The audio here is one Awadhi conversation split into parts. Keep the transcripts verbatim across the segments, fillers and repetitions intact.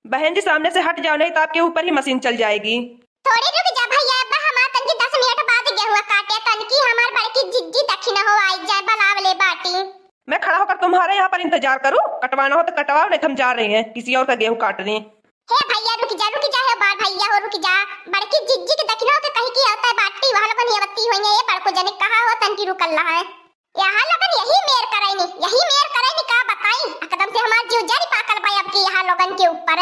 बहन जी, सामने से हट जाओ, नहीं तो आपके ऊपर ही मशीन चल जाएगी। थोड़ी रुक जा भैया, अब हमार तनकी दस मिनट बाद गेहुआ काटे, तनकी हमार बड़की जिज्जी दखिन हो आई जाए, बलावले बाटी। मैं खड़ा होकर तुम्हारे यहाँ पर इंतजार करूँ? कटवाना हो तो कटवाओ, नहीं तो हम जा रहे हैं किसी और का गेहूँ काटने। हे भैया रुक जा, रुक जा, हे बड़ भैया हो रुक जा। बड़की जिज्जी के दखिन हो के कहीं की होता है बाटी, वहाँ लोगन ये बत्ती हुई है, ये बड़को जने कहाँ हो तनकी रुकल रहा है। यहाँ लोगन यही मेर करैनी, यही मेर करैनी का बताई, एकदम से हमार जीव जरी पाकल बा अब की यहाँ लोगन के ऊपर।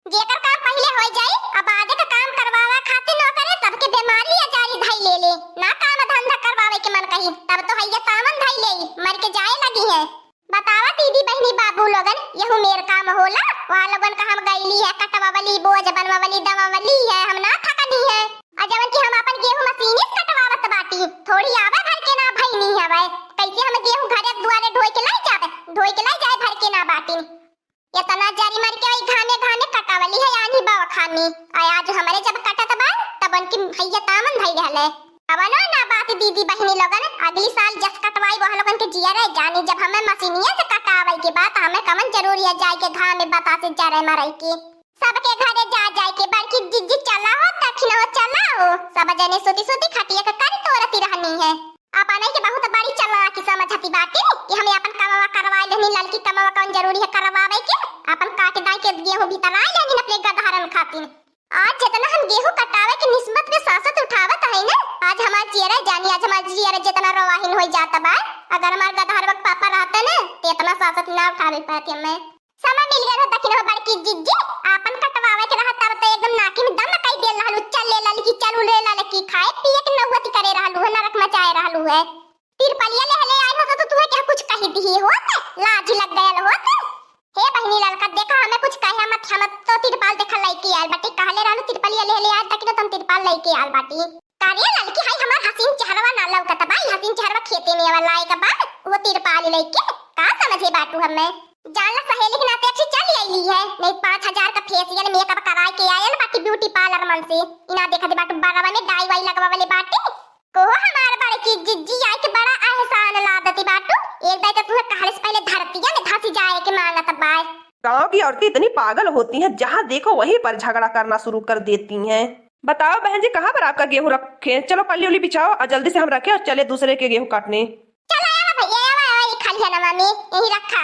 जेकर काम पहिले होइ जाई, अब आगे का काम करवावा खातिर न करे, सबके बीमारी अचारी धई ले ले। ना काम धंधा करवावे के मन कही, तब तो हैया तावन धई ले, मर के जाए लगी है। बतावा दीदी, बहिनी, बाबू लोगन, यहू मेर काम होला? वहाँ लोगन का हम गईली है, कटवावली, बोझ बनवावली, दवावली है, हम ना थकनी है। और जवन कि हम अपन गेहूं मशीने से कटवावत बाटी, थोड़ी आवे भर के ना भईनी हवे। कैसे हम गेहूं घरे दुआरे ढोई के लाई जावे, ढोई के लाई जाए भर के ना बाटी। इतना जरी मर के वही घामे घामे कटावली है आनी बावा खानी। आ आज हमरे जब कटत बा, तब उनकी हैया तामन धई रहले। कवनो ना बात दीदी बहिनी लोगन, अगली साल जस कटवाई वह लोगन के जिया रहे जानी, जब हमें मशीनिया से कटावे के बात, हमें कवन जरूरी है जाए के घामे बतासे जरे मरई के। सबके घरे जा जाए के, बड़की जिज्जी चला हो, दखिन हो चला हो, सब जने सुती सुती खटिया के करी तोरती रहनी है। अपने के बहुत बड़ी चालाकी समझती बाटी कि हमें अपन कमवा करवाए लेनी, ललकी कमवा कौन जरूरी है करवावे के, अपन काट दाई के गेहूं भीतर आए लेनी अपने गदहरन खातिर। आज जितना हम गेहूं कटावे के निस्बत में सांसत उठावत है ना, आज हमार जियरा जानी, आज हमार जियरा जितना रोवाहिन हो जाता बा। अगर हमार गदहर बक पापा रहते ना, तो इतना सांसत ना उठावे पाती हमें। समय मिल गया था, दखिन हो बड़की जिज्जी, आपन कटवावे के रहा तब तो एकदम नाकी में दम कई देल रहलू, चल ले ललकी, चल ले ललकी, खाए पिए के नौबत करे रहलू है, नरक मचाए रहलू है। तिरपलिया ले ले आई होत तो तुहे क्या कुछ कही दिही होत, लाज लग गयल होत। हे बहिनी ललका, देखा हमें कुछ कहे मत, हम तो तिरपाल देखा लइके आयल बाटी, कहले रहलू तिरपलिया ले ले आयल, दखिन हो तुम तिरपाल लइके आयल बाटी। का रे ललकी, हाय हमार हसीन चेहरवा ना लौकत बा, ई हसीन चेहरवा खेते में वाला एक बा, वो तिरपाल लइके का समझे बाटू हमें? जान ला सहेली के नाते अच्छी चल अइली है, नहीं पाँच हजार का फेशियल मेकअप कराए के आयल बाटी ब्यूटी पार्लर मन से, इना देखत बाटू बरवा में डाई वाई लगवावले बाटी। कोहो हमार बड़की जिज्जी आई के बड़ा एहसान लादती बाटू, एक दाई तो तुहे कहले से पहले धरतिया में धसी जाए के मांगत बाय। गांव की औरतें इतनी पागल होती हैं, जहां देखो वहीं पर झगड़ा करना शुरू कर देती हैं। बताओ बहन जी, कहाँ पर आपका गेहूं रखे? चलो पल्ली उल्ली बिछाओ और जल्दी से हम रखें और चले दूसरे के गेहूं काटने। चलो आवा भैया, आवा, आवा, ये खलिया ना मामी, यहीं रखा।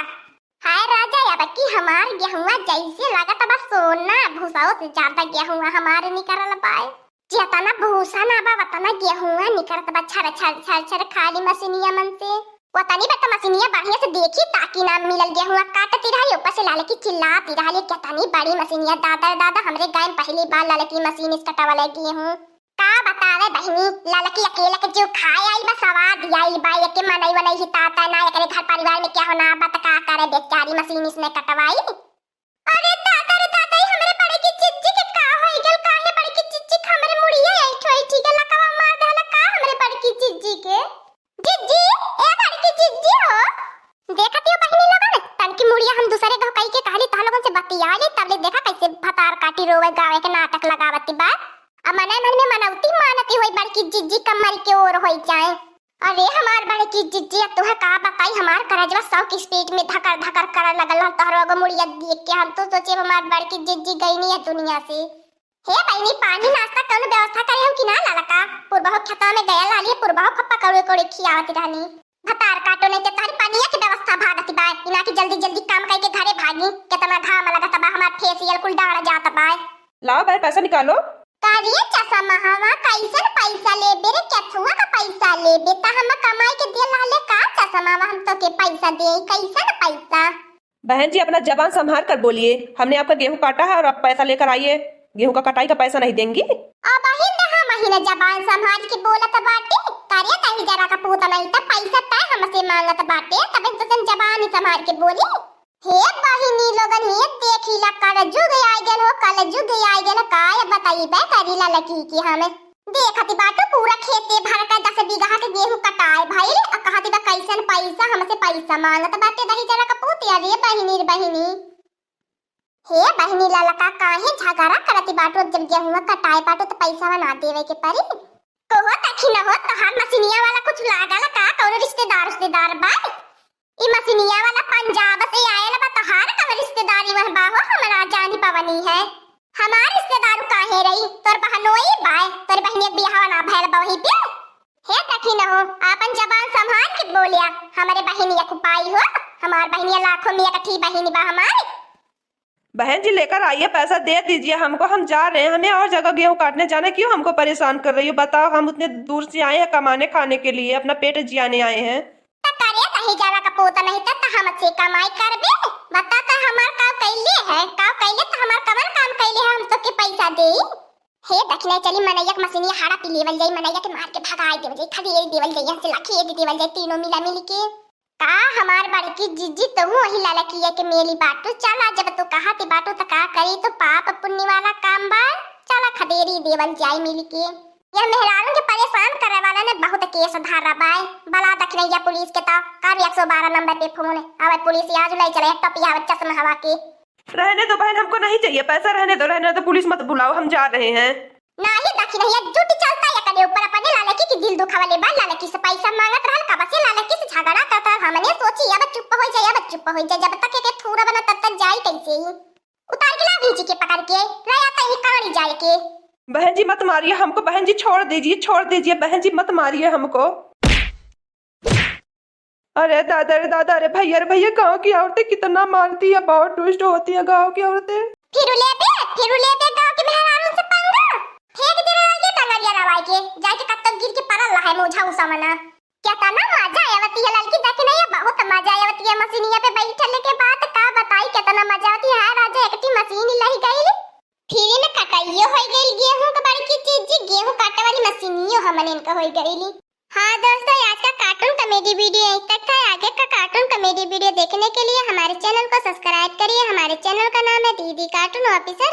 हाय राजा, अब की हमार गेहुआ जैसे लागत बा सोना, भूसाओ से ज्यादा गेहुआ हमारे निकरल बाय। जेतना भूसा ना बा, वतना गेहुआ निकरत बा, छर, छर, छर, छर, खाली मशीनिया मन से। वतनी बा त मशीनिया बढ़िया से देखी, ताकि ना मिलल गेहुआ काटती रहली, ऊपर से लालकी चिल्लाती रहली, "केतनी बड़ी मशीनिया, दादा रे दादा, हमरे गाय में पहली बार ललकी मशीन से कटावले गेहूं।" का बतावे बहिनी, ललकी अकेले के जीव खाए आइल बा, सवाद आइल बा, एके मनई वनई हिताता ना, एकरे घर परिवार में क्या होना बा, त का करे बेचारी मशीन इसने कटवाई। अरे दादा रे दादा, ई हमरे बड़की जिज्जी के का होई गल? काहे बड़की जिज्जी के हमरे मुड़िया ऐठ ऐठ के लकवा मार देहला का हमरे बड़की जिज्जी के? जिज्जी, ए बड़की जिज्जी हो। देखत हो बहिनी लोगन, तनकी मुड़िया हम दूसरे गहू कई के कहली तह लोगन से बतिया ले, तब ले देखा कैसे भतार काटी रोवे गावे के नाटक लगावती बा। अब मने मन में मनौती मानती होई बड़की जिज्जी कमर के ओर होई जाए। अरे हमार बड़की जिज्जी, अब तुहे का बताई, हमार करजवा सौ की स्पीड में धकर धकर करे लगल ह, तोहरो एगो मुड़िया देख के। हम तो सोचे हमार बड़की जिज्जी गईनी है दुनिया से। हे बहिनी, पानी नाश्ता कौनो व्यवस्था करे हम कि ना ललका? पुरबहो खेतवा में गया लालिए, पुरबहो को पकौड़े उकौड़े खियावत रहनी। भतार काटो नहीं ते तोहरी पानिया के व्यवस्था भागत बा, इना कि जल्दी जल्दी काम करके घरे भागी। कितना घाम लगत बा, हमार फेसियल कुल डांड जात बा। लाओ भाई, पैसा निकालो। का रे चश्मा हवा, कैसन पैसा लेबे रे? केथुआ का पैसा लेबे? त हम कमाई के दिल रहले का चश्मा हवा, हम तो के पैसा दे? कैसन पैसा? बहन जी, अपना जबान संभाल कर बोलिए। हमने आपका गेहूं काटा है और आप पैसा लेकर आइए। गेहूं का कटाई का पैसा नहीं देंगी। अब ही दहा महीना जबान संभाल के बोलत बाटे। का रे दही जरा का पूत नहीं त पैसा तय हमसे मांगत बाटे, तब तो तुम जबान ही संभाल के बोली। हे बहिनी लोगन, हे देखी ला, कलजुग आइ गेल हो, कलजुग आइ गेल। काय बताइबे करी ललकी के हम। देखत बाटू पूरा खेते भर का दस बीघा के गेहूं कटाए भइल, आ कहत बा कैसन पैसा, हमसे पैसा मांगत बाटे दही जरा का पूत। अरे बहिनी रे बहिनी, हे बहिनी ललका काहे झगड़ा करत बाटू, जब गेहूं कटाए बाटू त पैसा ना देवे के परी। कहो तखी न हो, तोहार मशीनिया वाला कुछ लागल का, कौनो रिश्तेदार उश्तेदार बा? ई मसिनिया वाला पंजाब से आयल बा, तोहार कब रिश्तेदारी में बा हो, हमरा जानी पवनी है। हमार रिश्तेदारू काहे रही, तोर बहनोई बाय, तोर बहिनिया के बियाह ना भयल बा वही पे। हे देखी न हो, आपन जबान संभाल के बोलिया, हमरे बहिनिया कुपाई हो, हमार बहिनिया लाखों में एक ठी बहिनी बा हमारी। बहन जी, लेकर आइए, पैसा दे दीजिए हमको, हम जा रहे हैं, हमें और जगह गेहूं काटने जाना है, क्यों हमको परेशान कर रही हो? बताओ, हम उतने दूर से आए हैं कमाने खाने के लिए, अपना पेट जियाने आए हैं। त करे कहीं जावा का पोता नहीं त, त हमसे कमाई करबे? बता त हमार काम कैले है, काम कैले त हमार कवन काम कैले है, हम तो के पैसा दे? हे दखिना, चली मनैया के मशीनिया हाड़ा पी लेवल जाई, मनैया के मार के भगाई देवल जाई, खदेड़ देवल जाई, यहाँ से लखेद देवल जाई, तीनों मिला मिल के। का हमार बड़की जिज्जी, तहू वही ललकिया के मेली बाटू? चला, जब तू कहत बाटू त का करी, तो पाप पुण्य वाला काम बा। चला, खदेरी देवल जाई मिल के। यह मेहरारू के परेशान करे वाला ने बहुत केस धारा बाय। बला दखिनैया पुलिस के, तो कर एक सौ बारह नंबर पे फोन। अब पुलिस आज ले चले टपिया चश्मा हवा के। रहने दो बहन, हमको नहीं चाहिए पैसा, रहने दो, रहने दो, पुलिस मत बुलाओ, हम जा रहे हैं। नाही दखिनैया, जुट चलता है कने ऊपर अपने ललकी के दिल दुखावले बा, ललकी से पैसा मांगत रहल, कब से ललकी से झगड़ा करत रहल, हमने सोची अब चुप हो जाए, अब चुप हो जाए, जब तक एके थूरा बना तब तक जाई कैसे ही। उतार के ला भींची के पकड़ के, ले आता ही कहानी जाए के। बहन जी मत मारिए हमको, बहन जी छोड़ दीजिए, छोड़ दीजिए, बहन जी मत मारिए हमको। अरे दादा, अरे दादा, अरे भैया, अरे भैया, गांव की औरतें कितना मारती है, बहुत दुष्ट होती है गांव की औरतें। फिर लेबे, फिर लेबे गांव के मेहरारू से पंगा। फेंक दे रहा ये टंगरिया रवाई के, जाके कत्तो गिर के पड़ल रहा है मोझा उसावना। कितना मजा आवती है ललकी दखिनैया, बहुत मजा आवती है मशीनिया पे बैठले के बाद, का बताई कितना मजा आवती है। राजा एकटी मशीन लही गई। फिर न कटाइयो हो गई गेहूं के बड़की चीज जी, गेहूं काटे वाली मशीनियो हमन इनका हो गई। हाँ दोस्तों, आज का cartoon comedy video यहीं तक था। आगे का cartoon comedy video देखने के लिए हमारे channel को subscribe करिए। हमारे channel का नाम है दीदी Cartoon Officer।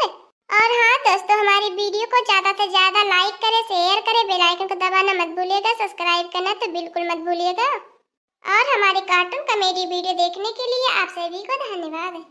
और हाँ दोस्तों, हमारी video को ज्यादा से ज्यादा like करें, share करें, bell icon को दबाना मत भूलिएगा, subscribe करना तो बिल्कुल मत भूलिएगा। और हमारे cartoon comedy video देखने के लिए आप सभी को धन्यवाद।